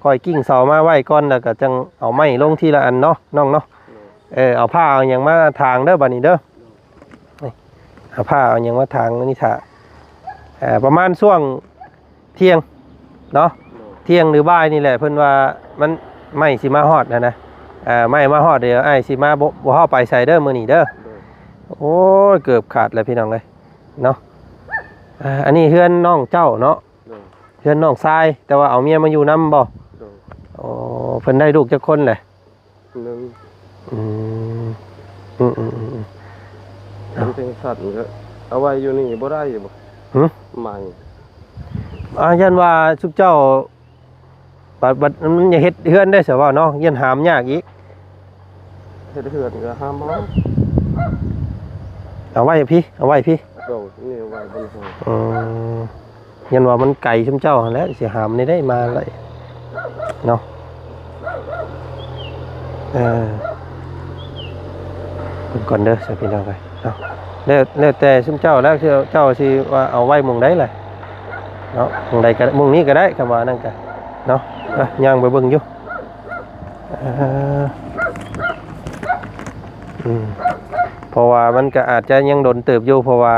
ຂ້ອຍກິ້ງເສົາມາໄວ້ກ່ອນ ແລ້ວກໍຈັ່ງເອົາໄມ້ລົງທີລະອັນເນາະ ນ້ອງເນາະ. ເອີ ເອົາຜ້າເອົາຫຍັງມາຖາງເດີ ບາດນີ້ເດີ. ນີ້ ເອົາຜ້າເອົາຫຍັງມາຖາງນີ້ຖ້າ ເອີ ປະມານຊ່ວງ ທ່ຽງເນາະ ທ່ຽງຫຼືບ່າຍນີ້ແຫຼະ ເພິ່ນວ່າມັນ ໄມ້ຊິມາຮອດຫັ້ນນະ. ເອີ ໄມ້ມາຮອດ ດຽວອ້າຍຊິມາ ບໍ່ ບໍ່ເຮົາໄປໃສເດີມື້ນີ້ເດີ. ໂອ້ຍ ເກີບຂາດແລ້ວພີ່ນ້ອງເອີຍເນາະ. ເອີ ອັນນີ້ເຮືອນນ້ອງເຈົ້າເນາະ ເຮືອນນ້ອງຊາຍ ແຕ່ວ່າເອົາເມຍມາຢູ່ນຳບໍ່? ໂອ້ ເພິ່ນໄດ້ລູກຈັກຄົນແຫຼະ? ໜຶ່ງ. ອືມ ອືມໆໆໆ ເປັນຈັ່ງຊັ້ນກໍເອົາໄວ້ຢູ່ນີ້ບໍ່ໄດ້ບໍ່? ຫຶ? ໄມ້ ອ່າ ຢ້ານວ່າຊຸມເຈົ້າ ບັດ ບັດມັນຢາກເຮັດເຮືອນໄດ້ຊະວ່າເນາະ ຢ້ານຫາມຍາກອີກ. ເຮັດເຮືອນກໍຫາມເອົາ ເອົາໄວ້ພີ້ ເອົາໄວ້ພີ້. ໂດຍ ນີ້ເອົາໄວ້ບົນເຮືອນ. ອືມ ຍັນວ່າມັນໄກຊຸມເຈົ້າຫັ້ນແຫຼະ ຊິຫາມນີ້ໄດ້ມາໄດ້ເນາະ. ເອີ ເບິ່ງກ່ອນເດີສາພີ່ນ້ອງເອີຍເນາະ. ແລ້ວ ແລ້ວແຕ່ຊຸມເຈົ້າແລ້ວ ເຈົ້າຊິວ່າເອົາໄວ້ໝ່ອງໃດລະເນາະ. ໝ່ອງໃດກໍ ໝ່ອງນີ້ກໍໄດ້ ຄຳວ່ານັ້ນກໍເນາະ. ອ່ະ ຍ່າງໄປເບິ່ງຢູ່. ເອີ ອືມ ເພາະວ່າມັນກໍອາດຈະຍັງດົນເຕີບຢູ່ ເພາະວ່າ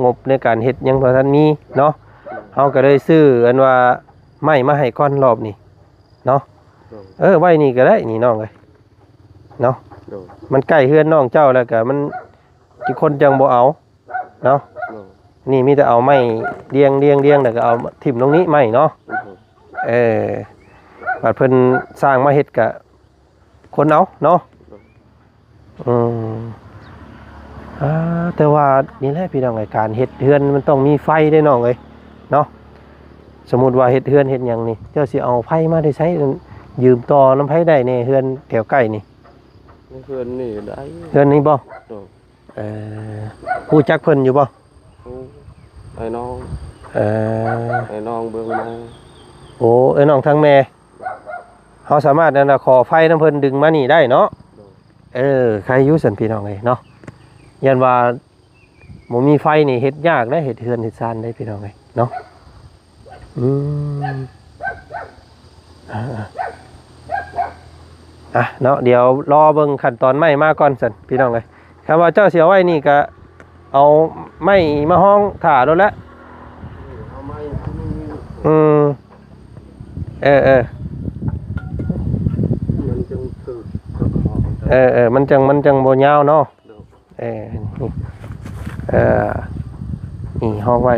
ງົບໃນການເຮັດຍັງບໍ່ທັນມີເນາະ. ເຮົາກໍເລີຍຊື້ອັນວ່າໄມ້ມາໃຫ້ກ່ອນລອບນີ້ເນາະ. ໂດຍ ເອີ ໄວ້ນີ້ກໍໄດ້ນີ້ນ້ອງເອີຍເນາະ. ໂດຍ ມັນໃກ້ເຮືອນນ້ອງເຈົ້າແລ້ວກໍມັນ ຄົນຈັ່ງບໍ່ເອົາເນາະ. ໂດຍ ນີ້ມີແຕ່ເອົາໄມ້ລຽງໆໆ ແລ້ວກໍເອົາຖິ້ມລົງນີ້ໄມ້ເນາະ. ໂດຍ ເອີ ບາດເພິ່ນສ້າງມາເຮັດກະຄົນເອົາເນາະ. ໂດຍ ອືມ ອ່າ ແຕ່ວ່ານີ້ແຫຼະພີ່ນ້ອງເອີຍ ການເຮັດເຮືອນມັນຕ້ອງມີໄຟເດ້ນ້ອງເອີຍເນາະ. ສົມມຸດວ່າເຮັດເຮືອນເຮັດຫຍັງນີ້ ເຈົ້າຊິເອົາໄຟມາແຕ່ໃສ? ຢືມຕໍ່ນຳໃຜໄດ້ແດ່ ເຮືອນແຖວໃກ້ນີ້? ໃນເຮືອນນີ້ໄດ້. ເຮືອນນີ້ບໍ່? ໂດຍ ເອີ ຮູ້ຈັກເພິ່ນຢູ່ບໍ່? ຮູ້ ອ້າຍນ້ອງ. ເອີ ອ້າຍນ້ອງເບື້ອງໃໝ່. ໂອ້ ເອື້ອຍນ້ອງທາງແມ່. ເຮົາສາມາດ ອັນນ່າ ຂໍໄຟນຳເພິ່ນດຶງມານີ້ໄດ້ເນາະ. ໂດຍ ເອີ ໃຄຢູ່ຊັ້ນພີ່ນ້ອງເອີຍເນາະ. ຢ້ານວ່າບໍ່ມີໄຟນີ້ເຮັດຍາກເດ້ ເຮັດເຮືອນເຮັດຊານເດ້ພີ່ນ້ອງເອີຍເນາະ. ອືມ ອ່າ ອ່າ ເນາະ ດຽວລໍເບິ່ງຂັ້ນຕອນໄມ້ມາກ່ອນຊັ້ນພີ່ນ້ອງເອີຍ. ຄັນວ່າເຈົ້າຊິເອົາໄວ້ນີ້ກະເອົາໄມ້ມາຮອງຖ້າໂລດແຫຼະ. ເອົາໄມ້ ອືມ ເອີ ເອີ ມັນຈັ່ງຖືກ ເອີ ເອີ ມັນຈັ່ງ ມັນຈັ່ງບໍ່ຍາວເນາະ. ໂດຍ ເອີ ນີ້ ເອີ ນີ້ຮອງໄວ້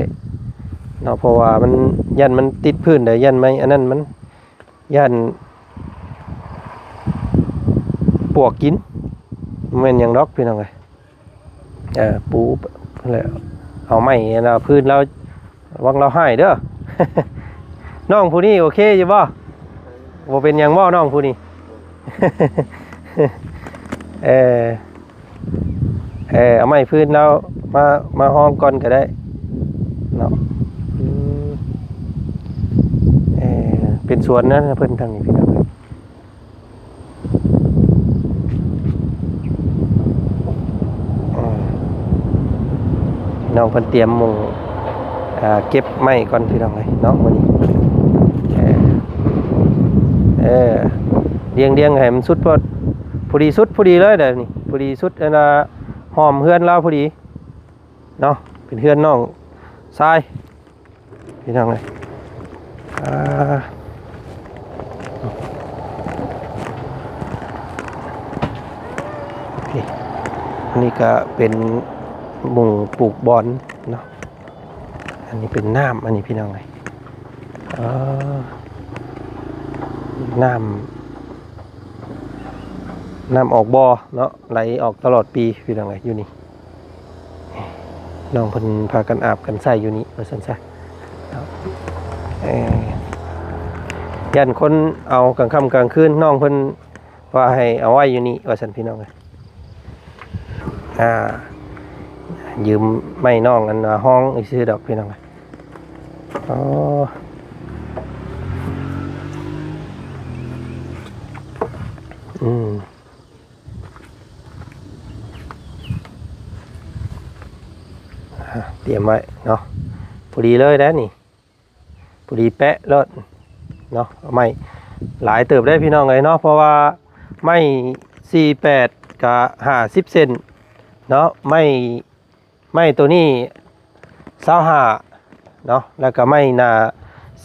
ເນາະ ເພາະວ່າມັນ ຢ້ານມັນຕິດພື້ນໄດ໋ ຢ້ານໄມ້ອັນນັ້ນມັນ ຢ້ານປວກກິນ ບໍ່ແມ່ນຫຍັງດອກພີ່ນ້ອງເອີຍ. ເອີ ປູແລ້ວ ເອົາໄມ້ອັນນ່າພື້ນລາວ ລະວັງລາວຮ້າຍເດີ. ນ້ອງຜູ້ນີ້ໂອເຄຢູ່ບໍ່? ບໍ່ເປັນຫຍັງບໍ່ນ້ອງຜູ້ນີ້? ເອີ ເອີ ເອົາໄມ້ພື້ນລາວມາ ມາຮອງກ່ອນກໍໄດ້ເນາະ. ອືມ ເອີ ເປັນສວນນະເພິ່ນທາງນີ້ພີ່ນ້ອງ. ອືມ ນ້ອງເພິ່ນຕຽມໝ່ອງ ອ່າ ເກັບໄມ້ກ່ອນພີ່ນ້ອງເອີຍເນາະ ມື້ນີ້. ເອີ ເອີ ລຽງ ລຽງໃຫ້ມັນສຸດ ພໍ ພໍດີສຸດ ພໍດີເລີຍເດ້ນີ້ ພໍດີສຸດ ອັນນ່າ ຫ້ອມເຮືອນລາວພໍດີເນາະ. ເປັນເຮືອນນ້ອງຊາຍ ພີ່ນ້ອງເອີຍ. ອ່າ ນີ້ ອັນນີ້ກະເປັນໝ່ອງປູກບອນເນາະ. ອັນນີ້ເປັນນ້ຳ ອັນນີ້ພີ່ນ້ອງເອີຍ. ອ່າ ນ້ຳ ນ້ຳອອກບໍ່ເນາະ ໄຫຼອອກຕະຫຼອດປີພີ່ນ້ອງເອີຍ ຢູ່ນີ້ ນ້ອງເພິ່ນພາກັນອາບກັນໃຊ້ຢູ່ນີ້ວ່າຊັ້ນຊະ. ເອີ ຢ້ານຄົນເອົາກາງຄ່ຳກາງຄືນ ນ້ອງເພິ່ນວ່າໃຫ້ເອົາໄວ້ຢູ່ນີ້ວ່າຊັ້ນພີ່ນ້ອງເອີຍ. ອ່າ ຢືມໄມ້ນ້ອງອັນວ່າຮອງຊື່ໆດອກພີ່ນ້ອງເອີຍ. ອໍ ອືມ ອ່າ ຕຽມໄວ້ເນາະ ພໍດີເລີຍເດ້ນີ້ ພໍດີແປະໂລດເນາະ. ເອົາໄມ້ຫຼາຍເຕີບເດ້ພີ່ນ້ອງເອີຍເນາະ ເພາະວ່າໄມ້ສີ່ແປດກະຫ້າສິບເຊັນເນາະ ໄມ້ ໄມ້ໂຕນີ້ຊາວຫ້າເນາະ ແລ້ວກະໄມ້ໜ້າ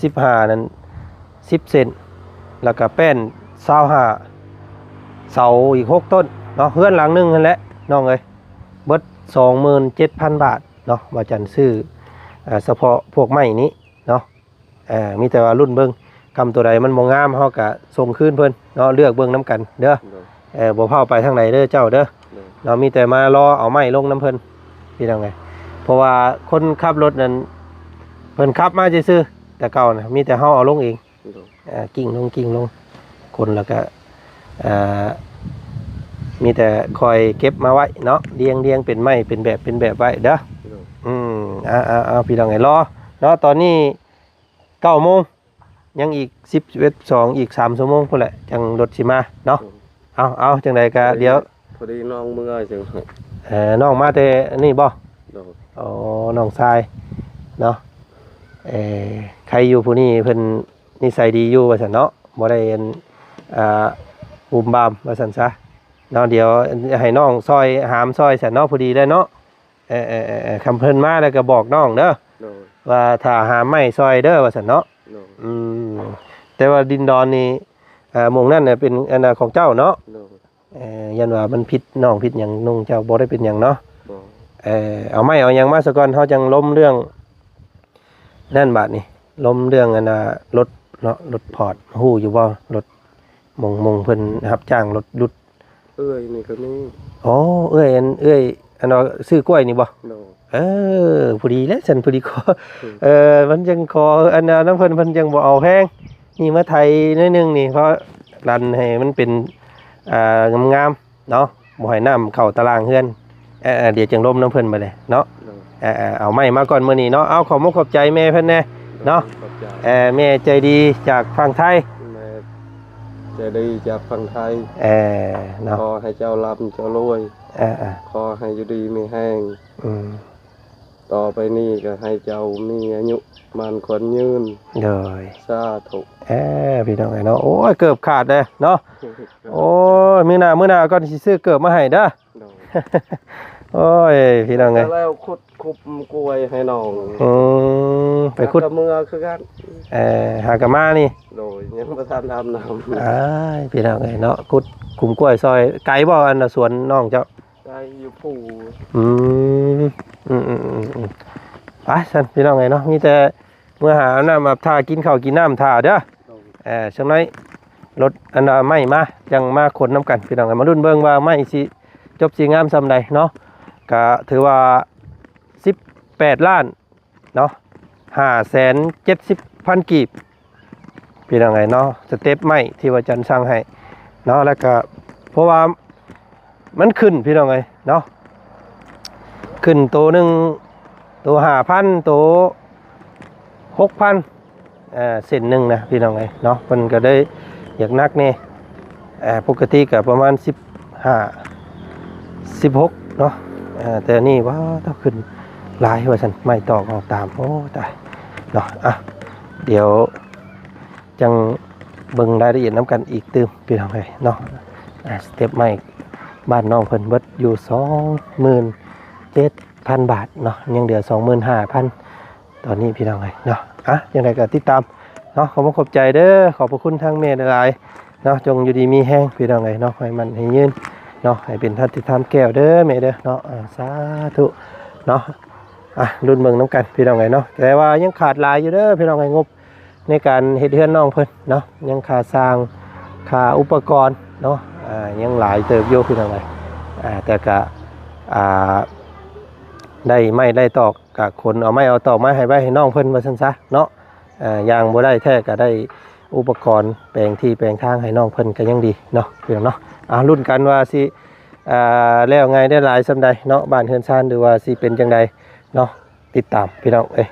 ສິບຫ້ານັ້ນສິບເຊັນ ແລ້ວກະແປ້ນຊາວຫ້າ ເສົາອີກຫົກຕົ້ນເນາະ. ເຮືອນຫຼັງໜຶ່ງຫັ້ນແຫຼະນ້ອງເອີຍ ເບິດສອງໝື່ນເຈັດພັນບາດເນາະ ວ່າຈັນຊື້ ເອີ ສະເພາະພວກໄມ້ນີ້ເນາະ. ເອີ ມີແຕ່ວ່າລຸ້ນເບິ່ງ ກຳໂຕໃດມັນບໍ່ງາມ ເຮົາກະສົ່ງຄືນເພິ່ນເນາະ ເລືອກເບິ່ງນຳກັນເດີ. ໂດຍ ເອີ ບໍ່ພາວໄປທາງໃດເດີເຈົ້າເດີ. ໂດຍ ເນາະ ມີແຕ່ມາລໍເອົາໄມ້ລົງນຳເພິ່ນ ພີ່ນ້ອງເອີຍ ເພາະວ່າຄົນຂັບລົດນັ້ນ ເພິ່ນຂັບມາຊື່ໆ ແຕ່ເກົ່ານະ ມີແຕ່ເຮົາເອົາລົງເອງ. ໂດຍ ເອີ ກິ້ງລົງ ກິ້ງລົງ ຄົນ ແລ້ວກະ ເອີ ມີແຕ່ຄອຍເກັບມາໄວ້ເນາະ ລຽງ ລຽງເປັນໄມ້ເປັນແບບ ເປັນແບບໄວ້ເດີ. ໂດຍ ອືມ ເອົາ ເອົາ ເອົາ ພີ່ນ້ອງເອີຍ ລໍ ເນາະ ຕອນນີ້ເກົ້າໂມງ ຍັງອີກສິບ ສິບເອັດ ສອງ ອີກສາມຊົ່ວໂມງພຸ້ນແຫຼະ ຈັ່ງລົດຊິມາເນາະ. ໂດຍ ເອົາ ເອົາ ຈັ່ງໃດກໍ ພໍດີ ດຽວ ພໍດີນ້ອງເມືອຈັ່ງ ເອີ ນ້ອງມາແຕ່ນີ້ບໍ່? ໂດຍ ອໍ ນ້ອງຊາຍເນາະ. ເອີ ໃຄຢູ່ຜູ້ນີ້ເພິ່ນນິໄສດີຢູ່ວ່າຊັ້ນເນາະ ບໍ່ໄດ້ອັນ ອ່າ ບູມບາມວ່າຊັ້ນຊະເນາະ. ດຽວໃຫ້ນ້ອງຊ່ອຍຫາມຊ່ອຍຊັ້ນເນາະ ພໍດີແລ້ວເນາະ. ເອີໆໆໆ ຄັນເພິ່ນມາແລ້ວກໍບອກນ້ອງເດີ ໂດຍ ວ່າຖ້າຫາໄມ້ຊ່ອຍເດີວ່າຊັ້ນເນາະ. ໂດຍ ອືມ ແຕ່ວ່າດິນດອນນີ້ ເອີ ໝ່ອງນັ້ນນະເປັນອັນນະຂອງເຈົ້າເນາະ. ໂດຍ ເອີ ຢ້ານວ່າມັນຜິດນ້ອງຜິດຫຍັງນ້ອງເຈົ້າບໍ່ໄດ້ເປັນຫຍັງເນາະ. ບໍ່ ເອີ ເອົາໄມ້ເອົາຫຍັງມາສາກ່ອນ ເຮົາຈັ່ງລົມເລື່ອງນັ້ນບາດນີ້ ລົມເລື່ອງອັນນະລົດເນາະ ລົດພອດ ຮູ້ຢູ່ບໍ່ ລົດ ໝ່ອງ ໝ່ອງເພິ່ນຮັບຈ້າງລົດດຸດ. ເອື້ອຍນີ້ກໍມີ. ອໍ ເອື້ອຍ ອັນ ເອື້ອຍ ອັນວ່າຊື້ກ້ວຍນີ້ບໍ່? ໂດຍ ເອີ ພໍດີແລ້ວຊັ້ນ ພໍດີຂໍ ອືມ ເອີ ມັນຈັ່ງຂໍ ອັນນັ້ນນຳເພິ່ນ ເພິ່ນຈັ່ງບໍ່ເອົາແພງ ນີ້ມາໄຖໜ້ອຍໜຶ່ງນີ້ ເພາະດັນໃຫ້ມັນເປັນ ອ່າ ງາມໆເນາະ ບໍ່ໃຫ້ນ້ຳເຂົ້າຕາລ່າງເຮືອນ. ເອີໆ ດຽວຈັ່ງລົມນຳເພິ່ນບາດນີ້ເນາະ. ໂດຍ ເອີໆ ເອົາໄມ້ມາກ່ອນມື້ນີ້ເນາະ. ເອົາ ຂໍມຸກຂອບໃຈແມ່ເພິ່ນແດ່ເນາະ. ໂດຍ ຂອບໃຈ ເອີ ແມ່ໃຈດີຈາກຝັ່ງໄທ. ແມ່ໃຈດີຈາກຝັ່ງໄທ. ເອີ ເນາະ ຂໍໃຫ້ເຈົ້າລ່ຳເຈົ້າລວຍ. ເອີໆ ຂໍໃຫ້ຢູ່ດີມີແຮງ. ອືມ ຕໍ່ໄປນີ້ກໍໃຫ້ເຈົ້າມີອາຍຸໝັ້ນຂວັນຍືນ. ໂດຍ ສາທຸ. ເອີ ພີ່ນ້ອງເອີຍເນາະ ໂອ້ຍ ເກີບຂາດເດ້ເນາະ. ໂອ້ຍ ມື້ໜ້າ ມື້ໜ້າກ່ອນຊິຊື້ເກີບມາໃຫ້ເດີ. ໂດຍ ໂອ້ຍ ພີ່ນ້ອງເອີຍ ແລ້ວຂຸດຂຸມກ້ວຍໃຫ້ນ້ອງ. ອືມ ໄປຂຸດ ຫາກໍເມືອຄືກັນ. ເອີ ຫາກໍມານີ້. ໂດຍ ຍັງບໍ່ທັນອາບນ້ຳ. ອ້າຍ ພີ່ນ້ອງເອີຍເນາະ ຂຸດຂຸມກ້ວຍຊ່ອຍ. ໄກບໍ່ ອັນນະສວນນ້ອງເຈົ້າ? ໄກຢູ່ພູ. ອືມ ອືມໆໆໆ ໄປຊັ້ນ ພີ່ນ້ອງເອີຍເນາະ ມີແຕ່ເມືອຫານ້ຳອາບທ່າ ກິນເຂົ້າກິນນ້ຳຖ້າເດີ. ໂດຍ ເອີ ຊ່ວງໃນລົດອັນນະໄມ້ມາ ຈັ່ງມາຂົນນຳກັນ ພີ່ນ້ອງເອີຍ. ມາລຸ້ນເບິ່ງວ່າໄມ້ຊິຈົບຊິງາມສ່ຳໃດເນາະ. ກະຖືວ່າສິບແປດລ້ານເນາະ ຫ້າແສນເຈັດສິບພັນກີບ ພີ່ນ້ອງເອີຍເນາະ. ສະເຕັບໄມ້ທີ່ວ່າຈັນສັ່ງໃຫ້ເນາະ ແລ້ວກະ ເພາະວ່າ ມັນຂຶ້ນ ພີ່ນ້ອງເອີຍເນາະ ຂຶ້ນໂຕໜຶ່ງ ໂຕຫ້າພັນ ໂຕຫົກພັນ ເອີ ເສັ້ນໜຶ່ງນະ ພີ່ນ້ອງເອີຍເນາະ. ເພິ່ນກໍໄດ້ຢາກໜັກແດ່ ເອີ ປົກກະຕິກໍປະມານສິບຫ້າ ສິບຫົກເນາະ. ເອີ ແຕ່ນີ້ ວ້າ ຕ້ອງຂຶ້ນຫຼາຍວ່າຊັ້ນ ໄມ້ຕອກອອກຕາມ. ໂອ້ ຕາຍເນາະ. ອ່ະ ດຽວ ຈັ່ງເບິ່ງລາຍລະອຽດນຳກັນອີກຕື່ມ ພີ່ນ້ອງເອີຍເນາະ. ອ່າ ສະເຕັບໄມ້ບ້ານນ້ອງເພິ່ນເບິດຢູ່ສອງໝື່ນເຈັດພັນບາດເນາະ ຍັງເຫຼືອສອງໝື່ນຫ້າພັນຕອນນີ້ ພີ່ນ້ອງເອີຍເນາະ. ອ່ະ ຈັ່ງໃດກໍຕິດຕາມເນາະ. ຂອບຄຸນຂອບໃຈເດີ ຂອບພະຄຸນທາງແມ່ຫຼາຍໆເນາະ. ຈົ່ງຢູ່ດີມີແຮງ ພີ່ນ້ອງເອີຍເນາະ ໃຫ້ໝັ້ນໃຫ້ຍືນເນາະ ໃຫ້ເປັນທັນທີ່ທາມແກ້ວເດີແມ່ເດີເນາະ. ອ່າ ສາທຸເນາະ. ອ່ະ ລຸ້ນເບິ່ງນຳກັນ ພີ່ນ້ອງເອີຍເນາະ. ແຕ່ວ່າຍັງຂາດຫຼາຍຢູ່ເດີ ພີ່ນ້ອງເອີຍ ງົບ ໃນການເຮັດເຮືອນນ້ອງເພິ່ນເນາະ ຍັງຄ່າສ້າງ ຄ່າອຸປະກອນເນາະ ອ່າ ຍັງຫຼາຍເຕີບຢູ່ ພີ່ນ້ອງເອີຍ. ອ່າ ແຕ່ກະ ອ່າ ໄດ້ໄມ້ໄດ້ຕອກ ກະຂົນເອົາໄມ້ເອົາຕອກມາໃຫ້ໄວ້ໃຫ້ນ້ອງເພິ່ນວ່າຊັ້ນຊະເນາະ. ອ່າ ຍ່າງບໍ່ໄດ້ແທ້ກະໄດ້ອຸປະກອນແປງທີ່ແປງທາງໃຫ້ນ້ອງເພິ່ນກະຍັງດີເນາະ ພີ່ນ້ອງເນາະ. ອ່າ ລຸ້ນກັນວ່າຊິ ອ່າ ແລ້ວງ່າຍໄດ້ຫຼາຍສ່ຳໃດເນາະ ບ້ານເຮືອນຊານ ຫຼືວ່າຊິເປັນຈັ່ງໃດເນາະ. ຕິດຕາມ ພີ່ນ້ອງເອີຍ.